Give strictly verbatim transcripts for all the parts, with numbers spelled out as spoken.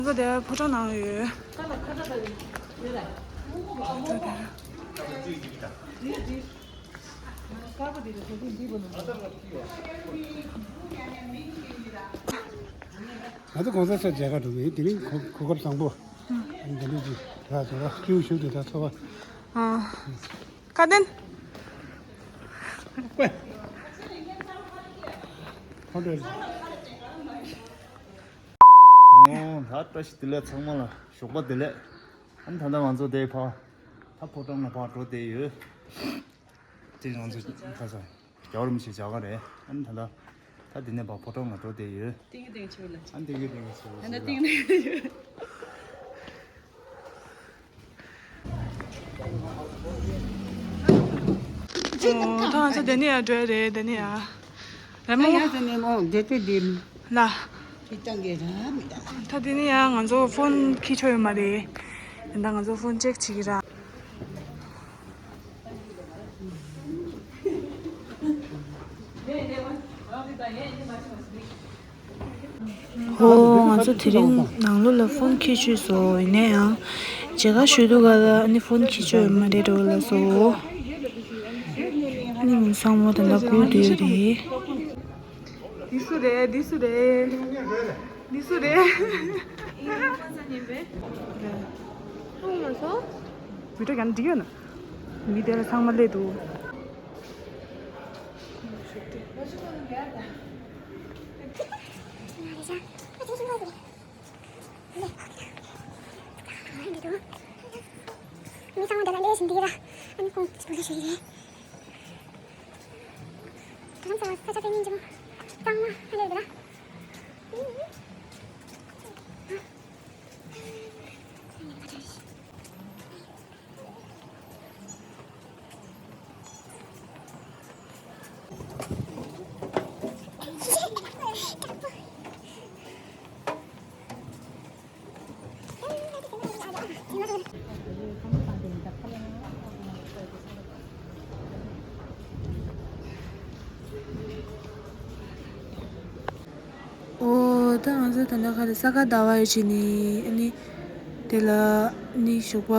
ང་ཚོ་དེར་ཕོ་བྲང་ནང་ཡོད། ང་ཚོ་གོང་ས་མཆོག་མཇལ་ཁ་འགྲོ་གི་ཡིན། དེ་རིང་གོ་གོ་སྐབས་བཟང་པོ། ཨ་ནི་འདི་འདྲ་ཅིག་ད་ཚོར་བ་སྐྱིད་པོ་ཞིག་འདུག་ད་ཚོར་བ། ཨ། བཀའ་དྲིན། ཀོས། ཁོང་ཁྲོ། ཨོ་ད་བཀྲ་ཤིས་བདེ་ལེགས། ཚང་མ་ལ་ཞོགས་པ་བདེ་ལེགས། ཨ་ནི་ད་ལྟ་ང་ཚོ་དེ་ཕར་ད་ཕོ་བྲང་ལ་ཕར་འགྲོ་བསྡད་ཡོད། དེ་ང་ཚོ་ཁ་ས་རྒྱལ་བ་རིན་པོ་ཆེ་མཇལ་ཁ་རེད། ཨ་ནི་ད་ལྟ་ད་འདི་ནས་ཕར་ཕོ་བྲང་ལ་འགྲོ་བསྡད་ཡོད། ཏིང་ཏིང་ཆུ་ལ། ཨ་ནི་ཏིང་ཏིང་ཆུ་ལ། ཨ་ནི་ཏིང་ཏིང་ཆུ། ཨོ། ད་ང་ཚོ་དེ་ནས་ཡར་འགྲོ་ཡ་རེད། དེ་ནས་ཡར། རེད་མོ། ཡ་ཟེར་ནས་མོ་དེ་ཚོ་དེ་ལ། ཁྱི་སྟངས་ཀྱི་ར་མི་ད། ད་དེ་ནས་ཡར་ང་ཚོ་ཕོན་འཁྱེར་ཆོག་ཡོད་མ་རེད། ད་ང་ཚོ་ཕོན་ཅེག་བྱེད་ཀྱི་ར། ཧོ། ང་ཚོ་དེ་རིང་ནང་ལོགས་ལ་ཕོན་འཁྱེར་ཆོག་སོང་། ཡིན་ན་ཡང་མཇལ་ཁ་ཞུ་དུས་ག་ལ་ཨ་ནི་ཕོན་འཁྱེར་ཆོག་ཡོད་མ་རེད་འགྲོ་ལ་སོ། ཨ་ནི་མི་ཚང་མ་ད་ལྟ་སྒུག་བསྡད་ཡོད་རེད། འདི་སུ་རེད། འདི་སུ་རེད། འདི་སུ་རེད། ཨིན་ཧ་ཧ་ས་ཉན་པས། ཁོང་མ་སོང་། བི་ཌིའོ་རྒྱག་ན་འགྲིག་ཡོད་ན། མི་དེ་ལ་ཚང་མ་སླེབས་འདུག་མི་ཚང་མ་འདི་ལ་སླེབས་ཟིན་འདི་ར། ཨ་ནི་ཁོང་ཚོ་ལ་ཞུ་ཡི་རེད། ད་ཚང་མ་ས་ཆ་དེ་སྙིང་རྗེ་མོ། གཙང་མ་ཧ་ལས་རེད་ལ། ཨོ། ད་ང་ཚོ་ད་ལྟ་ག་རེ་ས་ག་ཟླ་བ་ཡི་བྱས་ནས་ཨ་ནི་དེ་ལ་ནི་ཞོགས་པ་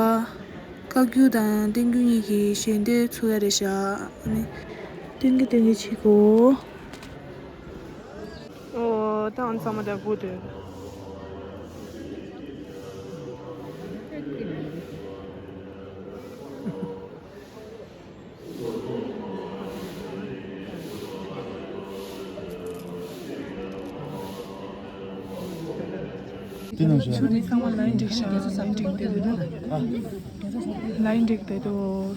བཀའ་བརྒྱུད་དང་བསྟན་བརྒྱུད་གཉིས་ཀྱི་ཞལ་འདོན་ཚུགས་ཡ་རེད་ཤག་ཨ་ནི་སྟོན་གི་སྟོན་གི་བྱེད་དགོས། ཨོ། ད་ང་ཚང་མ་ད་སྒུག་སྡོད། འདི་ནང་བཞིན། ལའིན་སྒྲིག་ཤག་ལའིན་སྒྲིག་བསྡད་འདུག་ལའིན་སྒྲིག་བསྡད་འདུག་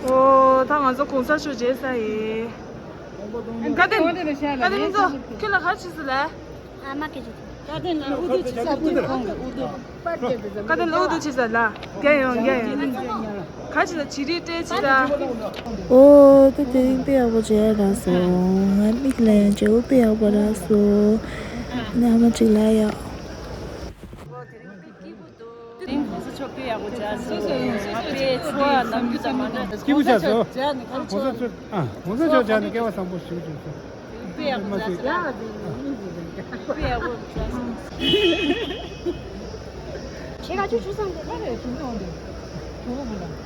ཨོ། ད་ང་ཚོ་གོང་ས་མཆོག་མཇལ་ས་ཡིན། བཀའ་དྲིན། བཀའ་དྲིན་ཚོ། ཁྱོད་ལ་ག་རེ་བྱེད་ས་ལ། ཨ་མ་སྐད་ཆ། བཀའ་དྲིན་ལ་ཨུ་ཐུ་ཆི་ས་ཁོང་གི་ཨུ་ཐུ། བཀའ་དྲིན་ལ་ཨུ་ཐུ་ཆི་ས་ལ། རྒྱལ་ཡོང་རྒྱལ་ཡོང་། ག་ཅི་ལ་བྱི་རིལ་སྤྲད་ཅི་ལ། ཨོ། ད་དེ་རིང་དཔེ་ཡག་པོ་མཇལ་རག་སོང་། ང་མིག་ལ་ཡང་མཇལ་པོ་དཔེ་ཡག་པོ་རག་སོང་། ཨ་མ་གཅིག་ལ་ཡག་དེ་རིང་གོང་ས་མཆོག་དཔེ་ཡག་པོ་མཇལ་སོང་། ང་དཔེ་འཚོ་བ་ནམ་རྒྱུན་དང་མ་འདྲ། སྐྱིད་པོ་མཇལ་སོང་། གོང་ས་མཆོག་ཨ། གོང་ས་མཆོག་མཇལ་ནས་སྐལ་བ་བཟང་པོ་ཞིག་བྱུང་སོང་། དཔེ་ཡག་པོ་མཇལ་སོང་། དཔེ་ཡག་པོ་མཇལ་སོང་། ཁྱེད་ང་ཚོ་ཆུ་སྲང་དེ་ལ་རེད། དུང་དུང་དེ་དུང་དུང་དང་། དེ་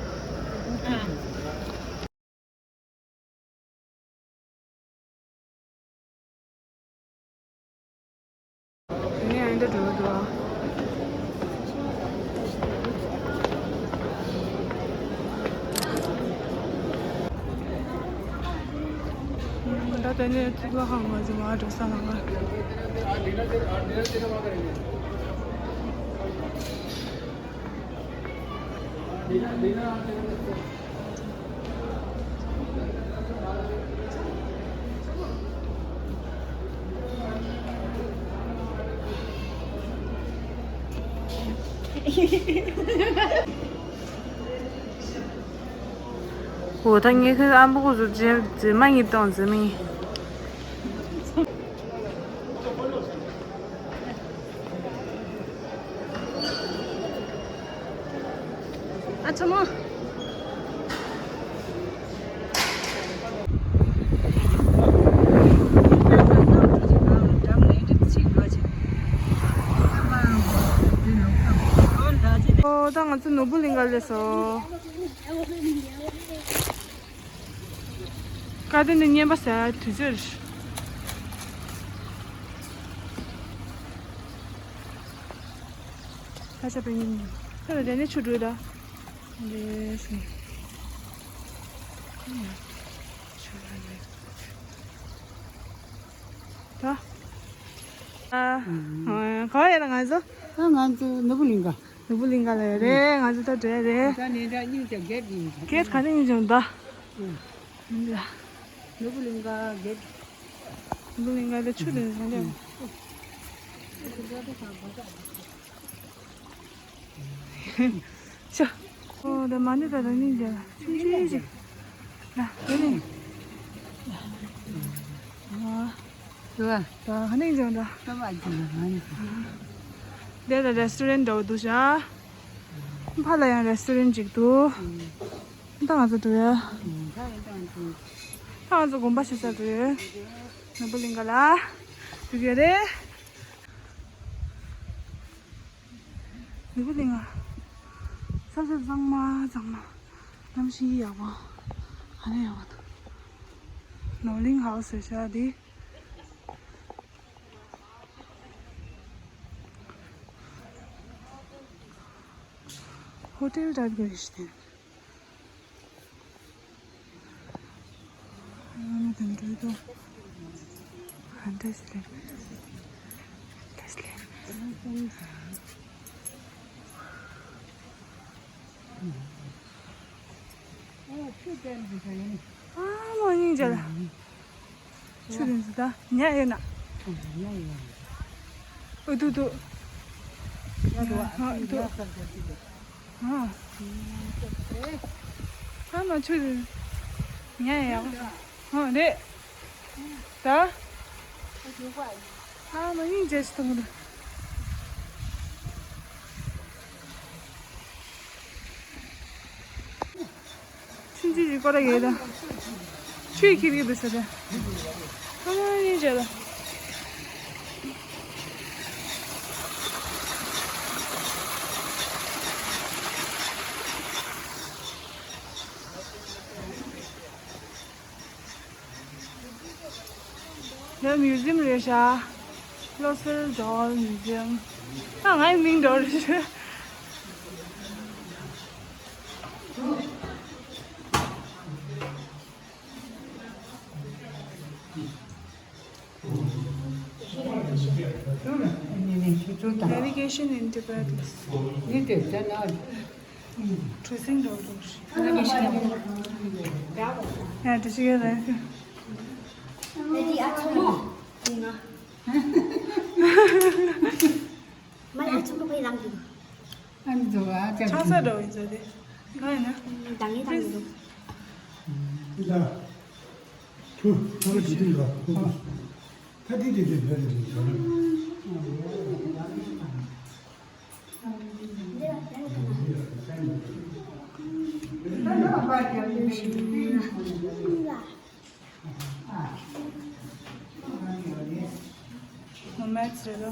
ནས་ཨ་འདྲ་འགྲོ་འགྲོ། ད་དེ་ནས་ཐུག་ལ་ཧང་མ་ཟི་མ་འགྲོ་ས་ལ་ང་། འོ་ད་ངས་ཁོའི་ཨམ་བུ་ཁུ་ཚུར་རྫི་རྫི་མ་ཡིན་གཏོང་རྫི་མ་ཡིན། ཨ་ཆ་མོ། ད་ང་ཚོ་ནོར་བུ་གླིང་ག་སླེབས་སོང་། ཀ་དེ་ནི་བརྙན་པ་ཟེར་དུས་ཚོད་རེད། ད་ཆ་པའི་ཉིན་ཁ་ལ་དེ་ནས་ཆུ་འགྲོ་ད། འདྲེ་སོང་། ཆུ་ར་ལས། ད། ཨ། ཨ། ག་པར་ཡོད་ན་ང་ཚོ། ཨ། ང་ཚོ་ནོར་བུ་གླིང་ག། ནོར་བུ་གླིང་ག་ལ་ཡོད་རེད། ང་ཚོ་ད་འགྲོ་ཡ་རེད། ད་ནི་ད་སྙིང་རྗེ་གེད་ཡིན། གེད་ག་ནས་སྙིང་རྗེ་ད། ཨ། ནོར་བུ་གླིང་ག་གེད། ནོར་བུ་གླིང་ག་ལ་ཆུ་ལེན་སོང་ལེ། ཤ། ཨོ། ད་མ་ཎི་ད་རང་ཉིད་ཀྱི་ཆུང་ཆུང་ཞིག་ལ་དེ་ནི། ཨ། དུ་བ། ད་ཧ་ནིང་ཅང་ད། ད་བ་ཅི་ན་ཧ་ནི། དེ་ལ་རེ་སི་ཊོ་རེན་ཊི་འདྲ་བོ་འདུག་ཤག་ཕ་ལ་ཡང་རེ་སི་ཊོ་རེན་ཊི་ཅིག་འདུག་ད་ང་ཚོ་འགྲོ་ཡ། ད་ང་ཚོ་དགོན་པ་ཞིག་ས་འགྲོ་ཡ། ནོར་བུ་གླིང་ག་ལ་འགྲོ་གི་རེད། ནོར་བུ་གླིང་ག། ས་ཆ་གཙང་མ་གཙང་མ། གནམ་གཤིས་ཡག་པོ། ཧ་ལས་ཡག་པོ་འདུག་ནོར་གླིང་ཧའུ་སི་ཟེར་ཤག་འདི། ཧོ་ཊེལ་ཊའིབ་གི་རེད་ཤག་དེ། ཨ་ནི་དེ་འདྲ་དུ། ཧན་ཏེ་སི་ལེ། ཧན་ཏེ་སི་ལེ། ཨ་མ་སྙིང་རྗེ་ལ། ཆུ་དེ་ཚོ་ད་ཉལ་ཡོད་ན། ཨུ་ཏུ་ཏུ། ཨ་ཏུ། ཨ། ཨ་མ་ཆུ་དེ་ཉལ་ཡོད། ཨ་རེད། ད། ཨ་མ་སྙིང་རྗེ་ཞིག་མཐོང་གི་འདུག་ཆུང་ཆུང་ཞིག་སྐོར་ར་ཡོད་ད། ཆུ་ཡི་ཁྱེར་གྱི་འདུག་ཟེར་ཏེ། ཨ་མ་སྙིང་རྗེ་ལ། འདི་མིའུ་ཟི་ཡམ་རེད་ཤག Colossal Doll Museum། ཨ། ངའི་མིང་འདྲ་རེད་ཤག Navigation in Tibet. གྲུ་གཟིངས་འགྲོ་འགྲོ། ཡ་འདྲི་ཤེས་ཡ་རེད། མ་ལ་ཆུ་མོ་པའི་ལམ་དུ། ཨ་ནི་འགྲོ་བ་ཅག་ཆང་ས་འགྲོ་བའི་མཛོད་དེ། གང་ཡིན་ན། དང་ངེས་དང་ངེས་འདུག་ད། ཁྱོད་ཁོ་ར་དེ་དེ་ལ་ཁོ་ཁོ། ད་དེ་དེ་དེ་བེད་རེད་ཟེར། ངོ་མ་ཚེ་རོ།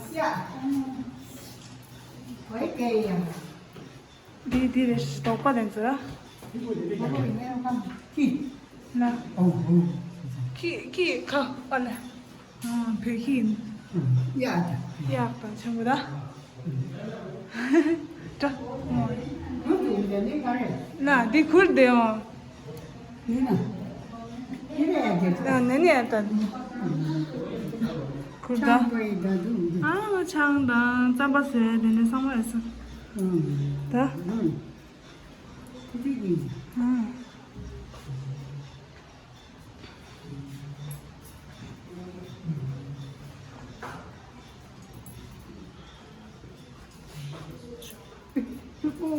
འདི་འདི་རེད། དོགས་པ་དེ་ཚོ་ར། ལ། ཁྱི་ཁྱི་ཁ་ཨ་ལ། ཨ། བོད་ཁྱི་ཡིན། གཡག་དང་། གཡག་དང་ཆེན་པོ་ད། འདྲ། ཨོ། ན་འདི་ཁུར་དེ་ཨོ། ན་ནི་ཡ་ད། ཁུར་ད། ཨ་ཆང་དང་རྩམ་པ་ཟེར་དེ་འདྲ་ཚང་མ་ཡོད་ས། ད། ཨ།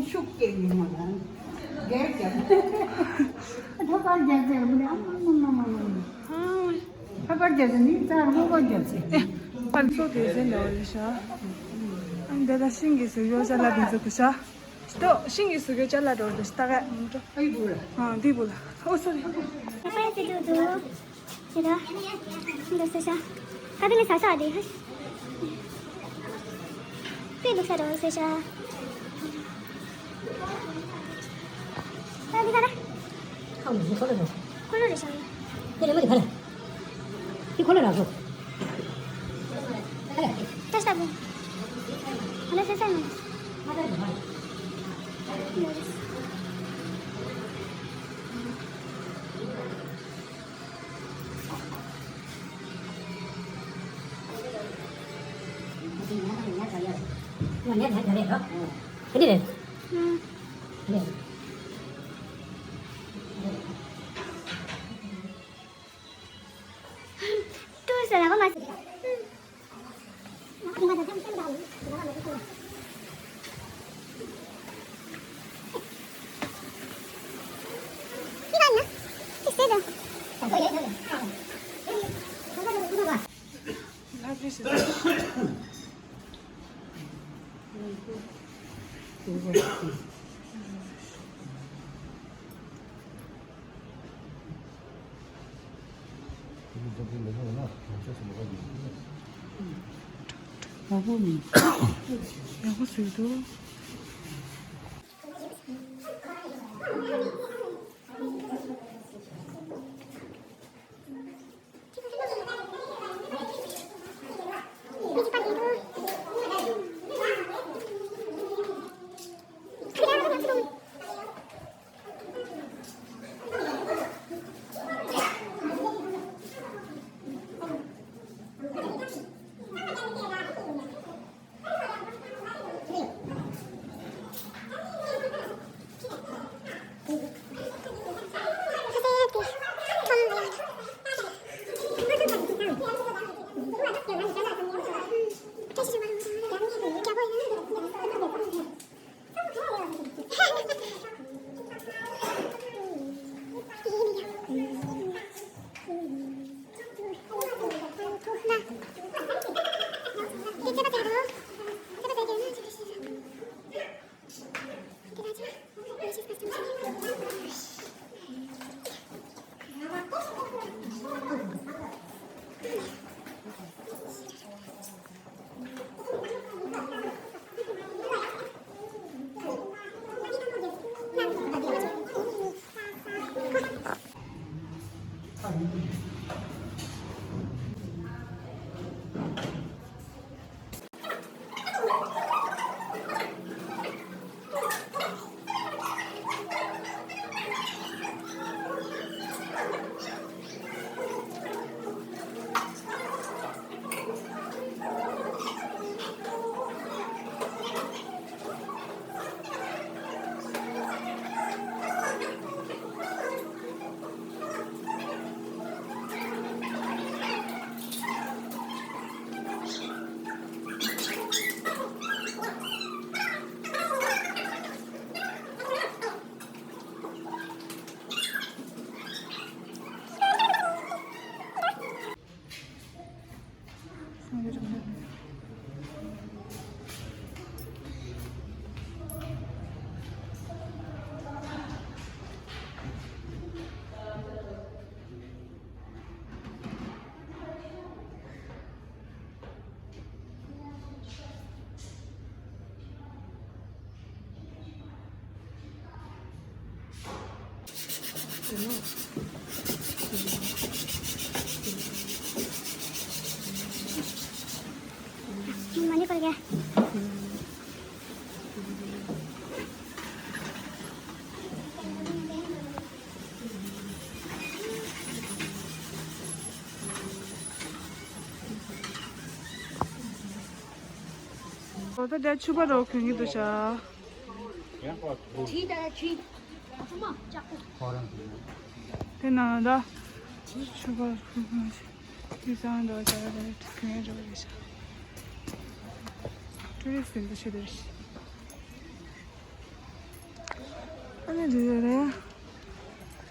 ཤུགས་སྐྱེ་ཡིན་མ་ལ། རྒྱལ་རྒྱལ། ལྷག་པར་རྒྱལ་རྒྱལ་མི་ཨ་མ་མ་མ་མ་མ། ལྷག་པར་རྒྱལ་རྒྱལ་ནི་ཙར་ལྷག་པར་རྒྱལ་རྒྱལ། ཨེ། ཕར་ཚོ་དེ་ཟེར་འདྲ་བ་རེད་ཤག་ཨ་འདི་ལ་ཤིང་གི་ཟེར་ཡོད་ས་ལ་དེ་ཚོ་དུ་ཤག་ཏོ་ཤིང་གི་ཟུག་གི་ཅ་ལག་འགྲོ་འདུག་ད་ག་མི་འགྲོ། ཨ་ཡི་བུ་ལ། ཨ་འདི་བུ་ལ། ཨོ་སོ་རི། ད་པའི་ཏི་ཏུ་ཏུ། ཁྱེད་ད། འདི་ཟེར་ཤ། ད་དེ་ལས་ས་ས་དེ། པའི་འདུག་ས་འགྲོ་ཟེར་ཤ། ཁ་ལ། ཁ་ལ་རེད་ཤག་དེ་རེད་མ་རེད་ཁ་ལ། དེ་ཁོ་ལ་རག་སོང་། ཁ་ལ། ཏོག་ཙམ་ལྟ་བུ། ཁ་ལ་ས་ས་ཡིན། ད་ལྟ་ཆུ་བར་རོ་གོན་གྱི་འདུག་ཤག་དེ་ན་ད་ཆུ་བར་རོ་གོན་གྱི་ཚང་འདུག་ཤག་གོན་རོ་རེད་ཤག་ཊུ་རི་སི་འདུག་ཤག་དེར་ཨ་ནི་འདི་རེད།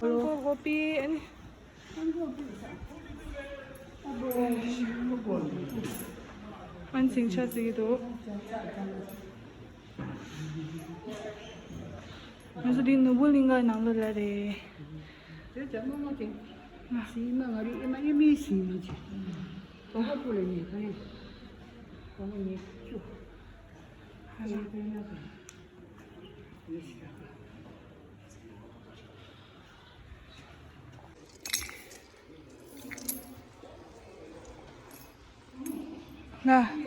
ཧོང་ཀོང་ཀོ་པི་ཨ་ནི། ཨན་ཚིང་ཆ་ཟིག་འདུག་ང་ཚོ་འདི་ནོར་བུ་གླིང་ག་ནང་ལོགས་ལ་རེད། དེ་ལྕམ་མོ་མོ་དེ། སྲིང་མ་ང་རེ་ཨེ་མ་ཨེ་མའི་སྲིང་མ་ཅིག་གོང་པ་སྤུ་ལ་ཉེ་ཁ་ཡིན། གོང་མ་ཉེ་བཅུ། ཨེ་མ་དེ་ན་དེ། ཉེ་ཤི་ར། ང་།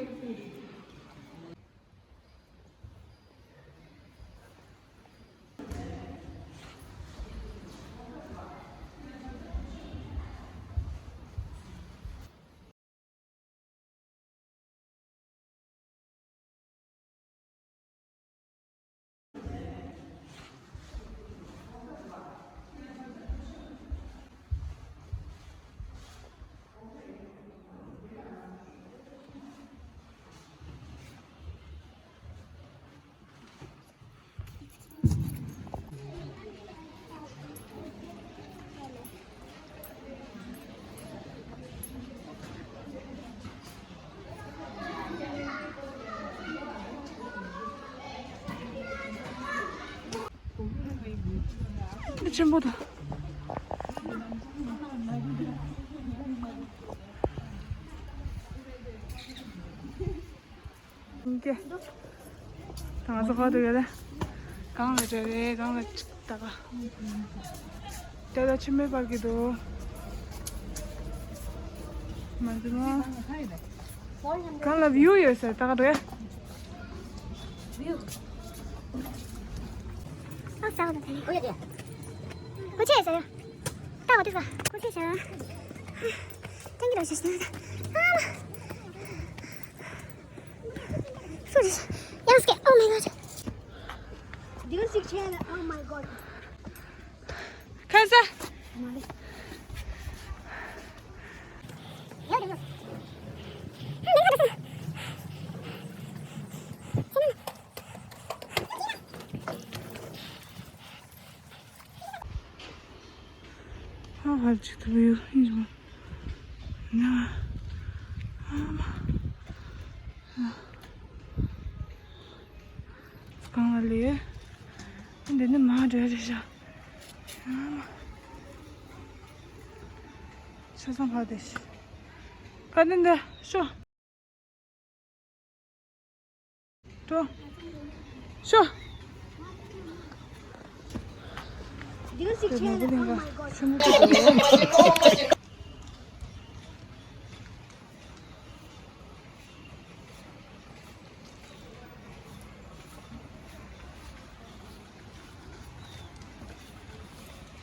ཆེན་པོ་དང་། ཀྱེ། ད་ང་ཚོ་ག་འགྲོ་གི་རེད། གང་ལ་འགྲོ་གི་རེད། གང་ལ་ད་ག་དེ་ལ་ཆུ་མེད་པར་གྱི་འདུག་མ་འདུག་ན། གང་ལ་བིའུ་ཡོད་ཟེར་ད་ག་འགྲོ་གི། ཨ་ཟ་བ་དང་། ཀུ་ཅི་ཟ་ཡ། ད་བ་དུ་ཟ། ཀུ་ཅི་ཟ། ཐེང་ཀྱུ་ལ་ཞེས་ཟ། ཨ་མ། So just, yeah, let's get, oh my god. Did you see China? Oh my god. ཁ་ས། ཧ་ཧ་ཅིག་ཏུ་བུ་ཡུ་ཡིན་མ། ན། ཨ་མ། གང་ལ་ལས། འདི་ནི་མ་འདྲ་རེད་ཤག་ཨ་མ། ཆ་ཚང་ཕ་དེ་ཤི། ཁ་ཏན་དེ་ཤོ། ཏོ། ཤོ། འདི་ག་ཞིག་ཆེ་ནས། Oh my god.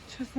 ཆ་ས།